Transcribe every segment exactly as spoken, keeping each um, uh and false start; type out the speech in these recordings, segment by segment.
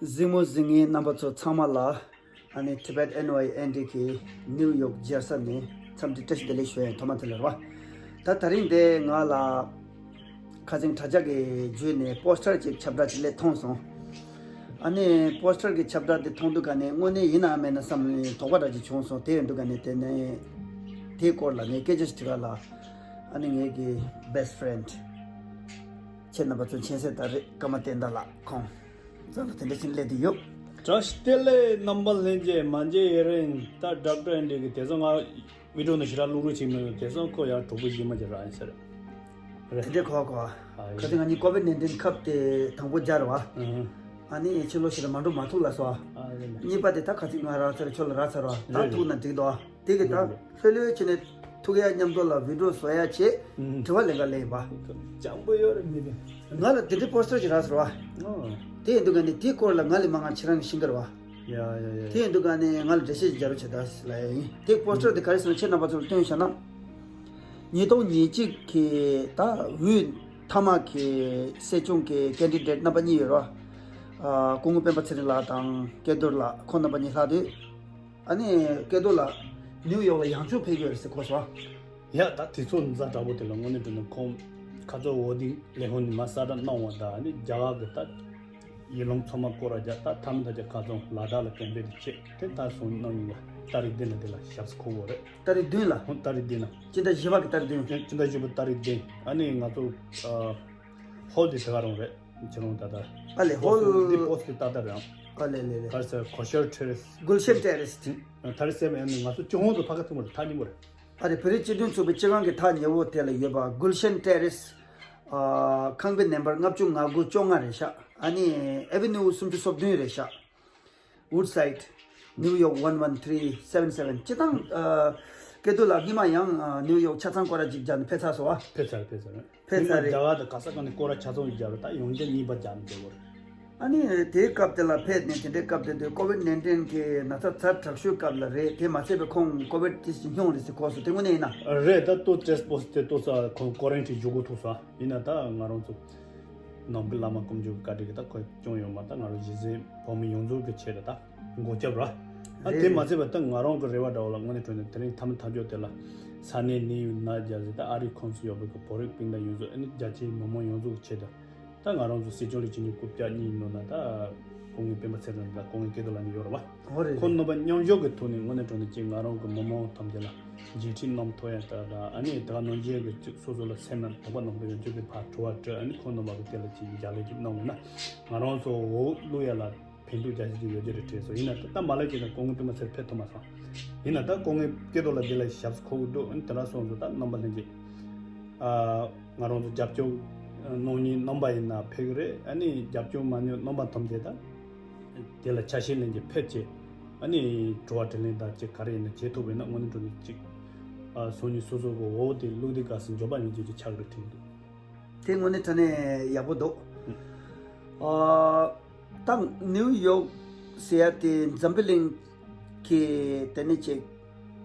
གཟིགས་མོ་གཟིགས་མཁན་རྣམ་པ་ཚོ་ཚང་མ་ལ། ཨ་ནི་Tibet N Y N D གི་ནིའུ་ཡོག་རྒྱལ་ས་ནས་འཚམས་འདྲི་བཀྲ་ཤིས་བདེ་ལེགས་ཞུ་ཡ་ཡིན། ཐོག་མ་དེ་ལ་རེད་བ། ད་དེ་རིང་འདི་ང་ལ་ཁ་སང་དྲ་རྒྱ་གི་བརྒྱུད་ནས་པོ་སི་ཊར་ཅིག་ཁྱབ་བསྒྲགས་ཅིག་སླེབས་མཐོང་སོང་། ཨ་ནི་པོ་སི་ཊར་གི་ཁྱབ་བསྒྲགས་དེ་མཐོང་དུས་ག་ནས་དངོས་གནས་ཡིན་ནམ་མིན་ནམ་བསམ་ནས་དོགས་པ་འདྲ་ཅིག་བྱུང་སོང་། དེ་ཡིན་དུས་ག་ནས་དེ་ནས་དེའི་སྐོར་ལ་ངས་སྐད་ཆ་ཞིག་དྲི་ག་ལ། ཨ་ནི་ངའི་གི་best friend ཁྱེད་རྣམ་པ་ཚོ་མཁྱེན་གསལ་ལྟར་རེད། ཀརྨ་བསྟན་དར་ལགས་ཁོང་རྩ་ལ་དེ་འདྲ་ཕྱིན་སླེབས་དུས་ཡོད། བཀྲ་ཤིས་བདེ་ལེགས་རྣམ་པ་ལྷན་རྒྱས། མ་མཇལ་ཡུན་རིང་། ད་ཌོག་ཊར་ཨེན་ཌི་གི་དེ་ཚོ་ང་བི་ཌི་ཡོ་ནང་ཞེ་དྲག་བླུག་རོགས་བྱེད་མི་འདུག་དེ་ཚོ་ཁོ་ཡང་གྲོགས་པོ་གཞན་མ་ཅིག་རག་ཡིན་ཟེར། རེད། དེ་འདྲ་གོ་གོ། ཨ་ཁ་ཡིན། སང་ང་གཉིས་ཀོ་བིད་ནའིན་ཊིན་ཁབ་དེ་དང་པོ་སྦྱར་བ། ཨ་ནི་ཕྱི་ལོགས་ཞེ་དྲག་མ་འགྲོ་མ་ཐུག་ལ་སོ། ཨ་རེད་ལ། གཉིས་པ་དེ་ད་ཁ་སང་ང་རག་ཚར། ཁྱོད་ལ་རག་ཚར་བ། ད་རེད་ཐུག་རེད། ན་འགྲིག་འདུག་དེ་གི་ད་ལྷོད་ལྷོད་བྱས་ནས་ཐུག་ཡ་མཉམ་དུ་ལ་བི་ཌི་ཡོ་བཟོ་ཡ་བྱས། ཨུམ། དྲི་བ་ལེན་ག་ལེན་པ། སྤྱང་པོ་ཡོད་རེད་མི་དེ། ང་ལ་དེ་འདྲའི་པོ་སི་ཊར་ཅིག་རག་ཟེར་བ། ཨོ། དེ་ཡིན་དུས་ག་ནས་དེའི་སྐོར་ལ་ང་ལས་མང་ང་ཁྱེད་རང་གིས་ཤེས་ཀྱི་རེད་བ། ཡ་ཡ་ཡ། དེ་ཡིན་དུས་ག་ནས་ང་ལ་འགྲེལ་བཤད་ཅིག་རྒྱག་རོགས་བྱེད་ད་ཟེར་ལབ་ཡ་ཡིན། དེ་པོ་སི་ཊར་དེ་ག་རེ་ཟེར་ན་ཁྱེད་རྣམ་པ་ཚོར་སྟོན་བྱས་ན། ཉིས་སྟོང་ཉེར་གཅིག་གི་ད་དབུས་མཐའ་དམག་གི་སྲིད་སྐྱོང་གི་ཀེན་ཌི་ཌེ་ཊི་རྣམ་པ་གཉིས་ཡོད་རེད་བ། ཨ། སྐུ་ངོ་སྤེན་པ་ཚེ་རིང་ལགས་དང་སྐལ་རྡོར་ལགས། ཁོང་རྣམ་པ་གཉིས་ལྷག་དུས། ཨ་ནི་སྐལ་རྡོར་ལགས་ནིའུ་ཡོག་ལ་ཡང་བསྐྱར་ཕེབས་ཀྱི་ཡོད་རེད་ཟེར་གོ་སོང་། ཡ། ད་དུས་ཚོད་ཛ་དྲག་པོ་དེ་ལ་དངོས་གནས་དྲང་གནས་ཁོང་ཁ་རྩང་འོ་དེ་ལས་ཁུངས་ནས་མར་གསལ་བསྒྲགས་གནང་བ་དང་། ཨ་ནི་རྒྱ་གར་གྱི་ད་ཡུལ་ལུང་ཚང་མ་སྐོར་ར་རྒྱག་ད་མཐའ་མ་ད་ཆ་ཁ་རྩང་ལ་དྭགས་ལ་གྲོང་པ་དེ་བྱས། དེ་ད་སོང་གནང་ཡོང་བ། ཏ་རིག་བདུན་ལ་དེ་ལ་ཞབས་སུ་འཁོར་བ་རེད། ཏ་རིག་བདུན་ལ། ཧོ། ཏ་རིག་བདུན་ལ། སྤྱི་ཟླ་བཞི་པ་གི་ཏ་རིག་བདུན། སྤྱི་ཟླ་བཞི་པ་ཏ་རིག་བདུན། ཨ་ནི་ང་ཚོ་ཨ་ཧོལ་དེ་དེ་ག་རང་རེད། ཁྱེད་རང་ད་ལྟ། ཨ་ལེ། ཧོལ། འདི་པོ་སི་ཊི་ཏག་ཏག་རེད་ཨང་། ཨ་ལེ་ལེ་ལེ། ག་རེ་ཟེར། གོ་ཤར་ཊེ་རེ་སི། གུལ་ཤན་ཊེ་རེ་སི། ད་རེས་སེམས་ཡང་ནི་ང་ཚོ་ཅུང་ཧོང་དུ་ཕ་ག་ཐུག་མ་རེད། ཐག་ཉེ་པོ་རེད། ཨ་རེ། བོད་རིགས་སྤྱི་མཐུན་ཚོགས་པའི་སྤྱི་ཁང་གི་ཐག་ཉེ་བོ་དེ་ལ་ཡོད་པ། གུལ་ཤན་ཊེ་རེ་སི། ཨ། ཁང་པའི་ནམ་བར་ལྔ་བཅུ་ང་དགུ་བཅོ་ལྔ་རེད་ཤག་ཨ་ནི་ཨེ་ཝེ་ནིའུ་སུམ་ཅུ་སོ་བདུན་རེད་ཤག Woodside, New York one one three seven seven། སྤྱིར་བཏང་། ཨ། སྐལ་རྡོར་ལགས་སྔོན་མ་ཡང་ཨ་ནིའུ་ཡོག་ཆ་ཚང་སྐོར་ར་ཅིག་བརྒྱབ་ནས་ཕེབས་ཚར་སོང་བ། ཕེབས་ཚར། ཕེབས་ཚར། ཕེབས་ཚར་རེད། རྒྱ་གར་དང་ག་ས་ག་ནས་སྐོར་ར་ཆ་ཚང་བརྒྱབ་རེད། ད་ཡང་བསྐྱར་གཉིས་པ་བརྒྱབ་ནས་བསྡད་ཡོད་རེད། ཨ་ནི་དེའི་སྐབས་དེ་ལ་ཕེབས་ནས་དེ་འདྲའི་སྐབས་དེ་དུས་ཀོ་བིད་ནའིན་ཊིན་གི་ན་ཚ་ཚ་དྲག་ཤོས་སྐབས་ལ་རེད། དེ་མ་ཚད་པའི་ཁོང་ཀོ་བིད་ཊེ་སི་ཊི་ཅིག་མྱོང་རེད་ཟེར་གོ་སོང་། དེ་དངོས་གནས་ཡིན་ན། རེད། ད་ལྟོ་ཊེ་སི་ཊི་པོ་སི་ཊི་དེ་ལྟོ་ས་ཁོང་ཀོ་རན་ཊིན་འཇུག་དགོས་ཐུག་སོང་། ཡིན་ན་ད་ང་རང་ཚོ་ནང་པའི་བླ་མ་དཀོན་མཆོག་གི་བཀའ་དྲིན་གྱིས་ད་ཁོ་སྐྱོན་ཡོད་མ། ད་ང་རང་གཞིས་བྱེས་བོད་མི་ཡོངས་རྫོགས་ཀྱི་ཆེད་དུ་ད་སྒོ་བརྒྱབ་ར། ཨ། རེད། དེ་མ་ཚད་པ་ད་ང་རང་གི་རེ་བ་འདྲ་བོ་ལ་དངོས་གནས་དྲང་གནས་དེ་རིང་མཐའ་མ་མཐའ་མཇུག་དེ་ལ་ས་གནས་ནས་ཡོང་ན་རྒྱ་ཟེར། ད་ཨ་རིའི་ཁོངས་སུ་ཡོད་པའི་གི་བོད་རིགས་སྤུན་ཟླ་ཡོངས་རྫོགས། ཨ་ནི་རྒྱ་ཆེའི་མི་མང་ཡོངས་རྫོགས་ཀྱི་ཆེད་དུ། ད་ང་རང་ཚོ་སྲིད་སྐྱོང་ལས་བྱེད་གཉིས་རྐུབ་བཀྱག་གཉིས་ནང་ན་ད་སྐུ་ངོ་སྤེན་པ་ཚེ་རིང་དང་སྐུ་ངོ་སྐལ་རྡོར་ལགས་གཉིས་ཡོད་རེད་བ། འོ་རེད། ཁོང་རྣམ་པ་མཉམ་ཞུགས་ཀྱི་ཐོག་ནས་དངོས་གནས་དྲང་གནས་ཅིག་ང་རང་གི་མི་མང་ཐམས་ཅད་ལ་མཇལ་འཕྲད་གནང་ཐུབ་ཡ་ད། ད་ཨ་ནི་དེ་ག་ནང་བཞིན་གྱི་ཅིག་སོ་སོ་ལ་སེམས་ནང་དོགས་པ་ནང་དུ་ཡོད་ཅིག་གི་ཕར་དྲི་བ་དྲི། ཨ་ནི་ཁོང་རྣམ་པ་གི་དེ་ལ་ཅིག་རྒྱ་ལས་ཅིག་གནང་འོང་ན་ང་རང་ཚོ་འོག་བླུག་ཡ་ལ་ཕན་ཐོགས་རྒྱ་ཆེ་ཅིག་ཡོད་རྒྱུ་རེད་དྲན་སོང་། ཡིན་ན་ད་ད་མ་ལ་ཅིག་ད་སྐུ་ངོ་སྤེན་པ་ཚེ་རིང་ཕེབས་ཐུབ་མ་སོང་། ཡིན་ན་ད་སྐུ་ངོ་སྐལ་རྡོར་ལགས་འདི་ལ་ཞབས་སུ་འཁོར་གི་འདུག་ཨ་ནི་དེ་འདྲ་སོང་ཙང་ད་རྣམ་པ་ལྷན་རྒྱས། ཨ། ང་རང་ཚོ་རྒྱབ་སྐྱོར་གནང་མཁན་རྣམ་པ་ཡིན་ན་ཕེབས་ཀྱི་རེད། ཨ་ནི་རྒྱབ་སྐྱོར་མ་གནང་རྣམ་པ་ཐམས་ཅད་ད་དེ་ལ་ཆ་ཤས་ལེན་གྱི་ཕེབས་བྱས། ཨ་ནི་དྲི་བ་དྲིས་ལན་དང་ཅིག་ག་རེ་ཡིན་ན་བྱེད་ཐུབ་པ་ཡིན་ན་དངོས་གནས་དྲང་གནས་ཅིག་ཨ། སང་ཉིན་སོ་སོ་གི་འོག་དེ་བླུག་དེ་ག་སེ་འབྱོར་པ་ཡོང་རྒྱུ་ཅིག་ཆགས་ཀྱི་རེད་དྲན་གྱི་འདུག་དེ་དངོས་གནས་དྲང་གནས་ཡག་པོ་འདུག་ཨ། ད་ནིའུ་ཡོག་ཟེར་ཡ་དེ་འཛམ་བུ་གླིང་གི་དེ་ནས་ཅིག་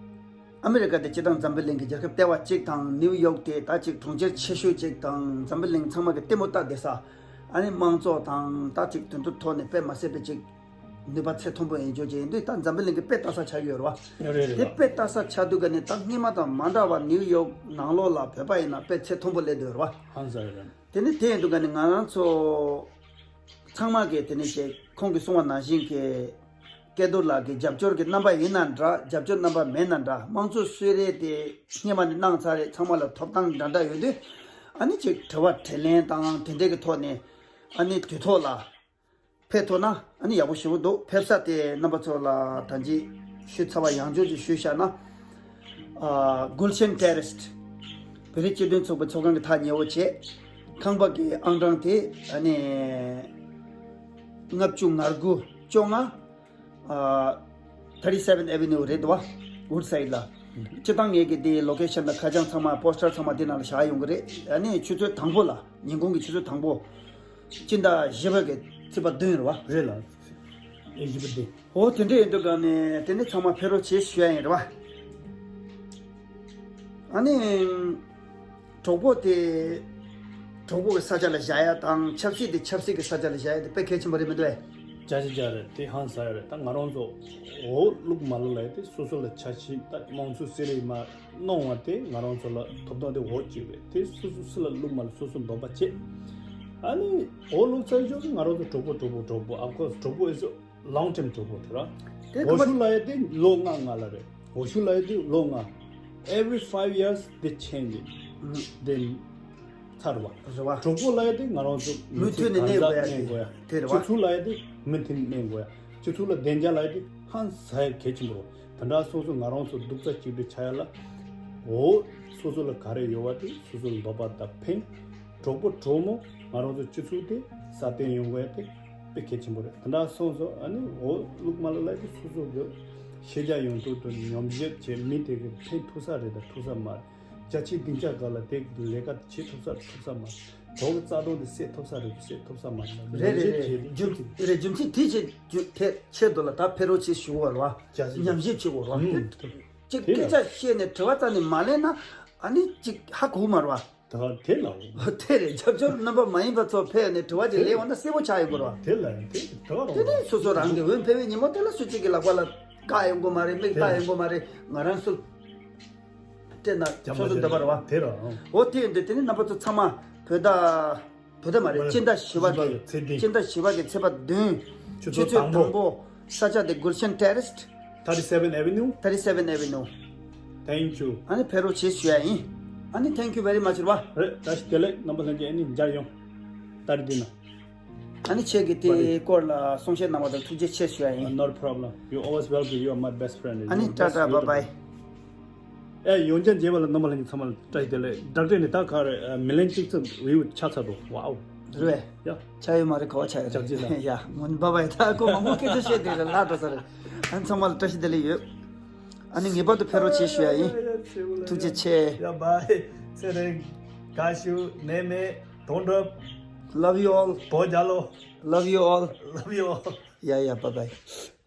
ཨ་མི་རི་ཀ་དེ་སྤྱིར་བཏང་འཛམ་བུ་གླིང་གི་རྒྱལ་ཁབ་ལྟེ་བ་གཅིག་དང་། ནིའུ་ཡོག་དེ་ད་ཅིག་གྲོང་ཁྱེར་ཆེ་ཤོས་གཅིག་དང་། འཛམ་བུ་གླིང་ཚང་མ་གི་ལྟད་མོ་ལྟ་བསྡད་ས། ཨ་ནི་དམངས་གཙོ་དང་ད་ཅིག་དོན་དུ་ཐོག་ནས་དཔེ་མ་སྲིད་པའི་ཅིག་ནུས་པ་ཚད་མཐོན་པོ་ཡིན་རྒྱུ་ཅིག་ཡིན་དུས། ད་འཛམ་བུ་གླིང་གི་དཔེ་ལྟ་ས་ཆགས་ཡོད་རེད་བ། རེད་རེད། དེ་དཔེ་ལྟ་ས་ཆགས་དུས་ག་ནས་ད་སྔོན་མ་དང་མ་འདྲ་བ་ནིའུ་ཡོག་ནང་ལོགས་ལ་བོད་པ་ཡིན་ན་དཔེ་ཚད་མཐོན་པོ་སླེབས་བསྡད་ཡོད་རེད་བ། ཧང་སང་རེད། དེ་ནི་དེ་ཡིན་དུས་ག་ནས་ང་རང་ཚོ་ཚང་མ་གིས་དེ་ནས་ཅིག་ཁོང་གིས་གསུངས་པ་ནང་བཞིན་གྱི་སྐལ་རྡོར་ལགས་ཀྱི་རྒྱབ་སྐྱོར་གྱི་རྣམ་པ་ཡིན་ན་འདྲ། རྒྱབ་སྐྱོར་རྣམ་པ་མེད་ན་འདྲ། དམངས་གཙོ་གསོལ་རས་དེ་སྔོན་མ་ནས་གནང་ཚར་རེད། ཚང་མ་ལ་ཐོབ་ཐང་འདྲ་འདྲ་ཡོད་དུས། ཨ་ནི་ཅིག་དྲི་བ་དྲིས་ལན་དང་དེ་འདྲས་ཀྱི་ཐོག་ནས་ཨ་ནི་དུས་ཐོག་ལ་ཕེབས་ཐུབ་ན་ཨ་ནི་ཡག་པོ་ཞེ་པོ་འདུག་ཕེབས་ས་དེ་རྣམ་པ་ཚོ་ལ་ད་ཅིག་ཞུས་ཚར་བ་ཡང་བསྐྱར་ཅིག་ཞུས་བཞག་ན། ཨ། གུལ་ཤན་ཊེ་རེ་སི། བོད་རིགས་སྤྱི་མཐུན་ཚོགས་པའི་ཚོགས་ཁང་གི་ཐག་ཉེ་བོ་བྱས། ཁང་པ་གི་ཨང་གྲངས་དེ་ཨ་ནི་ལྔ་བཅུ་ང་དགུ་བཅོ་ལྔ། ཨ། Thirty seven Avenue རེད་འདུག་བ། Woodside ལ། སྤྱིར་བཏང་ངེད་ཀྱི་དེའི་ལོ་ཀེ་ཤན་དང་ཁ་བྱང་ཚང་མ། པོ་སི་ཊར་ཚང་མ་དེ་ནང་ལ་བཞག་ཡོང་གི་རེད། ཨ་ནི་ཆུ་ཚོད་དང་པོ་ལ། ཉིན་གུང་གི་ཆུ་ཚོད་དང་པོ། སྤྱི་ཟླ་བཞི་པ་གི་ཚེས་པ་བདུན་རེད་བ། རེད་ལ། ཨེ། བཞི་པ་བདུན། འོ། དེ་འདྲ་ཡིན་དུས་ག་ནས་དེ་ནས་ཚང་མ་ཕེབས་རོགས་བྱེད་ཞུ་ཡ་ཡིན་རེད་བ། ཨ་ནི། གྲོགས་པོ་དེ་གྲོགས་པོ་གི་ས་ཆ་ལ་བཞག་ཡ་དང་། ཆབ་སྲིད་དེ་ཆབ་སྲིད་ཀྱི་ས་ཆ་ལ་བཞག་ཡ་དེ་དཔེ་གལ་ཆེན་པོ་རེད་མི་འདུག་ཨེ། ཅ་ཅི་ཅ་རེད། དེ་ཧང་སང་རེད། ད་ང་རང་ཚོ་འོ་བླུག་མ་བླུག་ལ་ཡ་དེ་སོ་སོ་ལ་ཆ་ཤས། ད་དམངས་གཙོ་ཟེར་རེད་མ་གནང་བ་དེ་ང་རང་ཚོ་ལ་ཐོབ་ཐང་དེ་འོ་གཅིག་རེད། དེ་སོ་སོ་སུ་ལ་བླུག་མ་བླུག་སོ་སོ་འདོད་པ་བྱེད། ཨ་ནི་འོ་བླུག་ཚར་ཞོག་གི་ང་རང་ཚོ་གྲོགས་པོ་གྲོགས་པོ་གྲོགས་པོ། Of course གྲོགས་པོ is long term གྲོགས་པོ་དེ་ར། དེ་འོ་ཤུ་ལ་ཡ་དེ་ལོ་ལྔ་ལྔ་ལ་རེད། འོ་ཤུ་ལ་ཡ་དེ་ལོ་ལྔ། Every five years they change it. Then ཚར་བ། རེད་བ། གྲོགས་པོ་ལ་ཡ་དེ་ང་རང་ཚོ་མུ་མཐུད་ནས་གང་ཟག་གནས་དགོས་ཡ། གནས་དགོས་ཡ། དེ་རེད་བ། སྤྱི་ཚོགས་ལ་ཡ་དེ་མུ་མཐུད་གནས་དགོས་ཡ། སྤྱི་ཚོགས་ལ་བདེ་འཇགས་ལ་ཡ་དེ་ཧང་སང་ཡ་གལ་ཆེན་པོ་རེད། དེ་འདྲ་སོང་ཙང་ང་རང་ཚོ་རྡོག་རྩ་གཅིག་སྒྲིལ་ཆགས་ཡ་ལ། འོ་སོ་སོ་ལ་ག་རེ་ཡོད་བ་དེ་སོ་སོ་ལ་འདོད་པ་དང་ཕན། གྲོགས་པོ་གྲོགས་མོ་ང་རང་ཚོ་སྤྱི་ཚོགས་དེ་སྲ་བརྟན་ཡོང་དགོས་ཡ་དེ་དཔེ་གལ་ཆེན་པོ་རེད། དེ་འདྲ་སོང་ཙང་ཨ་ནི་འོ་བླུག་མ་བླུག་ལ་ཡ་དེ་སོ་སོ་གི་ཤེས་རྒྱ་ཡོང་ཐོག་ཏུ་ཉམས་ཞིབ་བྱས། མི་དེ་གི་ཕན་ཐོགས་ས་རེད་དང་ཐོགས་ས་མ་རེད། བརྒྱ་ཆ་བདུན་ཅུ་ག་ལ་དེ་ལས་ཀ་བྱེད་ཐུབ་ས་ཐུབ་ས་མ་རེད། གྲོགས་ཀྱི་རྩ་དོན་དེ་སེལ་ཐུབ་ས་རེད་སེལ་ཐུབ་ས་མ་རེད། རེད་རེད་རེད། རྒྱུ་རྒྱུ་མཚན་དེ་ཆེད་རྒྱུ་དེ་ཆེད་དུ་ལ་ད་ཕེ་རོ་ཆེ་ཞུ་བ་རེད་བ། ཉམས་ཞིབ་བྱེད་དགོས་རེད་བ། ཅིག་སྐད་ཆ་བཤད་ནས་དྲི་བ་རྩ་ནས་མ་ལེན་ན་ཨ་ནི་ཅིག་ཧ་གོ་མ་རེད་བ། ད་དེ་ལ་དེ་རེད། རྒྱབ་སྐྱོར་རྣམ་པ་མ་ཡིན་པ་ཚོ་ཕེབས་ནས་དྲི་བ་ཅིག་ལན་འོང་ན་གསལ་པོ་ཆགས་ཡོང་དགོས་རེད་བ། དེ་ལ་དེ་དེ་བ་དེ་རེད། ནི་སོ་སོ་རང་གི་འོས་འཕེན་པའི་ཉིན་མོ་དེ་ལ་སུ་གཅིག་གི་ལག་པ་ལ་བཀག་ཡོང་གི་མ་རེད། མིག་བལྟ་ཡོང་གི་མ་རེད། ང་རང་ཚོ་སྤྲད་ན་ཚོད་འདུག་འདོད་པ་རེད་བ། དེ་ར། འོ་དེ་ཡིན་དུས་དེ་ནི་རྣམ་པ་ཚོ་ཚང་མ་བོད་ཟླ་བོད་ཟླ་མ་རེད། སྤྱི་ཟླ་བཞི་པ་གི་ཚེས་བདུན། སྤྱི་ཟླ་བཞི་པ་གི་ཚེས་པ་བདུན། ཆུ་ཚོད་དང་པོ། ས་ཆ་དེ་Gulshan Terrace། Thirty seven Avenue། Thirty seven Avenue། Thank you། ཨ་ནི་ཕེབས་རོགས་བྱེད་ཞུ་ཡ་ཡིན། ཨ་ནི་thank you very much རེད་བ། རེད། བཀྲ་ཤིས་བདེ་ལེགས། རྣམ་པ་ལྷན་རྒྱས་ཨ་ནི་མཇལ་ཡོང་། ཏ་རིག་བདུན་ན། ཨ་ནི་ཁྱེད་ཀྱིས་དེའི་སྐོར་ལ་གསུང་བཤད་གནང་བ་དང་ཐུགས་རྗེ་ཆེ་ཞུ་ཡ་ཡིན། Not a problem. You always welcome. You are my best friend. ཨ་ནི་ཊ་ཊ་བྷའི་བྷའི། ཨེ་ཡོང་རྒྱུ་མཇལ་བ་ལ་རྣམ་པ་ལྷན་རྒྱས་ཚང་མ་ལ་བཀྲ་ཤིས་བདེ་ལེགས། ཌོག་ཊར་ནས་ད་ག་རེ་མི་ལན་གཅིག་ཙམ་ཝིའུ་ཆགས་ཚར་འདུག་ཝའོ། རེད་པས། ཡ། ཆགས་ཡོད་མ་རེད། ག་བ་ཆགས་ཡོད་རེད། ཡ། སྔོན་བྷའི་བྷའི། ད་ཁོ་མང་པོ་སྐད་ཆ་བཤད་དེ་ལ་ལྷག་འགྲོ་ས་རེད། ཨ་ནི་ཚང་མ་ལ་བཀྲ་ཤིས་བདེ་ལེགས་ཡོད། ཨ་ནི་ངེས་པར་དུ་ཕེབས་རོགས་བྱེད་ཞུ་ཡ་ཡིན། ཐུགས་རྗེ་ཆེ། ཡ་བྷའི། ཚེ་རིང་། དགའ་ཞུ། ནད་མེད། དོན་འགྲུབ། Love you all. བོད་རྒྱལ་ལོ། Love you all. Love you all. ཡ་ཡ་བྷའི་བྷའི།